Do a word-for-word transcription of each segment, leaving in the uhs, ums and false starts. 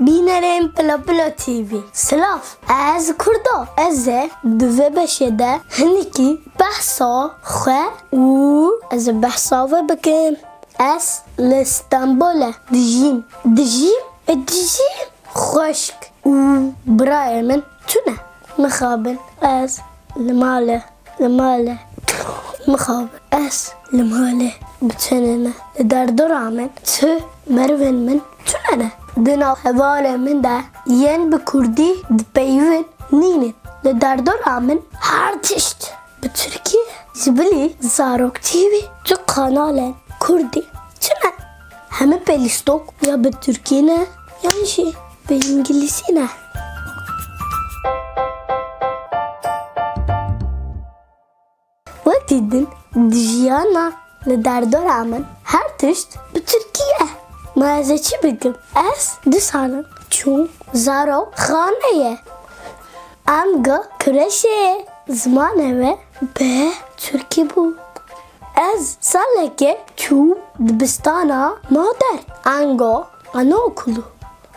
Bînerên Pilo Pilo T V. Silav. Ez Kurd a. Ez ê di vê beşê de hinekî behsa xwe û ez ê behsa we bikim. Ez li Stenbolê dijîm. Dijîm, ê dijîm. Xweşk û birayê min tune. Mixabin. Ez li malê, li malê. Mixabin. Ez li malê bi tenê me. Li derdora min tu merivên min tune ne. Di nav hevalê min de yên bi kurdî dipeyivin nînin. Li derdora min her tişt bi tirkî ye. Ji bilî Zarok T V, tu kanalên kurdî tune. Hemî pêlîstok ya bi tirkî ne, yan jî bi îngilîzî ne. Wekî din di jiyana li derdora min her tişt bi tirkî ye. Ma ez ê çi bikim? Ez du sal in çûm zaroxaneyê. Ango kureşê zimanê we bi tirkî bû. Ez salekê çûm dibistana mader. Ango anaokulu.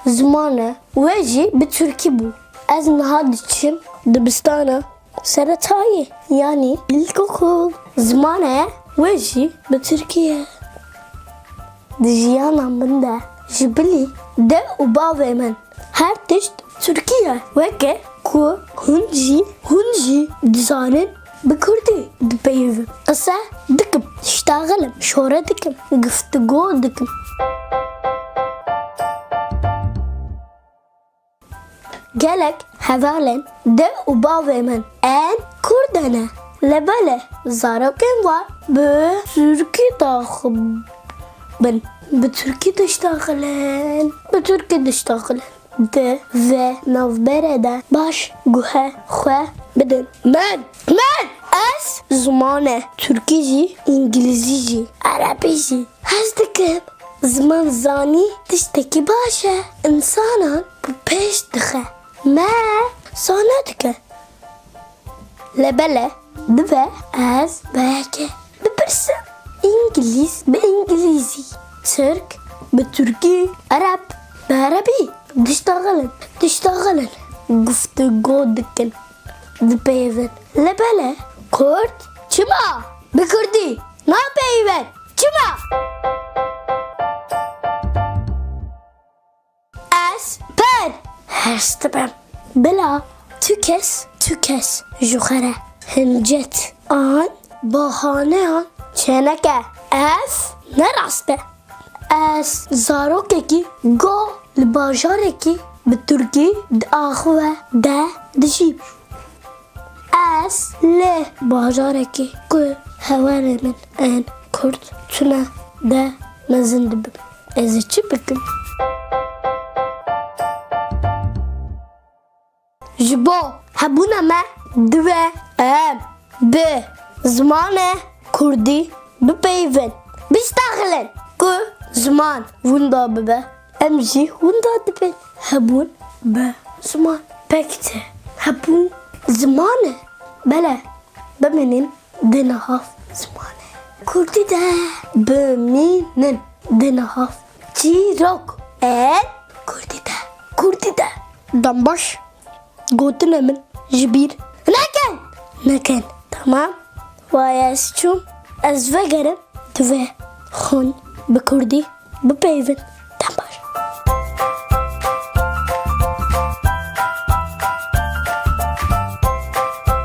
Zimanê we jî bi tirkî bû. Ez niha diçim dibistana seretayê, yanî ilkokul. Zimanê we jî bi tirkî ye. Di jiyana min de ji bilî dê û bavê min her tişt tirkî ye. Weke ku hûn jî, hûn jî dizanin bi kurdî dipeyivim. Qise dikim, diştaxilim, şore dikim, guftûgo dikim. Gelek hevalên dê û bavê min ên kurd ne. Lê belê zarokên wan bi tirkî daxibin. Bi tirkî diştaxilin. Bi tirkî diştaxilin. Di vê navberê de baş guhê xwe bidin. Min, min, ez zimanê tirkî jî, îngilîzî jî, erebî jî hez dikim. Ziman zanî tiştekî baş e. Însanan bi pêş dixe. Me sane dike. Lê belê divê ez bi yekê bipirsim. Îngilîz bi îngilîzî, tirk bi tirkî, ereb bi erebî. Diştaxilin, diştaxilin. Guftûgo dikin. Dipeyivin. Lê belê kurd çima bi kurdî napeyivin? Çima? Ez pir hirs dibim. Bila tu kes, tu kes ji xwe re hincet an bahaneyan çêneke. Ev ne rast e. Ez zarokekî go li bajarekî bi tirkî di axwe de dijîm. Ez li bajarekî ku hevalên min ên kurd tune de mezin dibim. Ez ê çi bikim? Ji bo hebûna me divê em bi zimanê kurdî bipeyivin, biştexilin ku ziman winda bibe. Em jî winda dibin. Hebûn bi ziman pek tê. Hebûn ziman e. Belê, bimînin di nav zimanê kurdî de. Bimînin di nav çîrok ên kurdî de. Kurdî de. Dembaş. Gotinê min ji bîr nekin. Nekin. Tamam. Waye ez çûm. Ez vegerim. Divê hûn bi kurdî bipeyivin.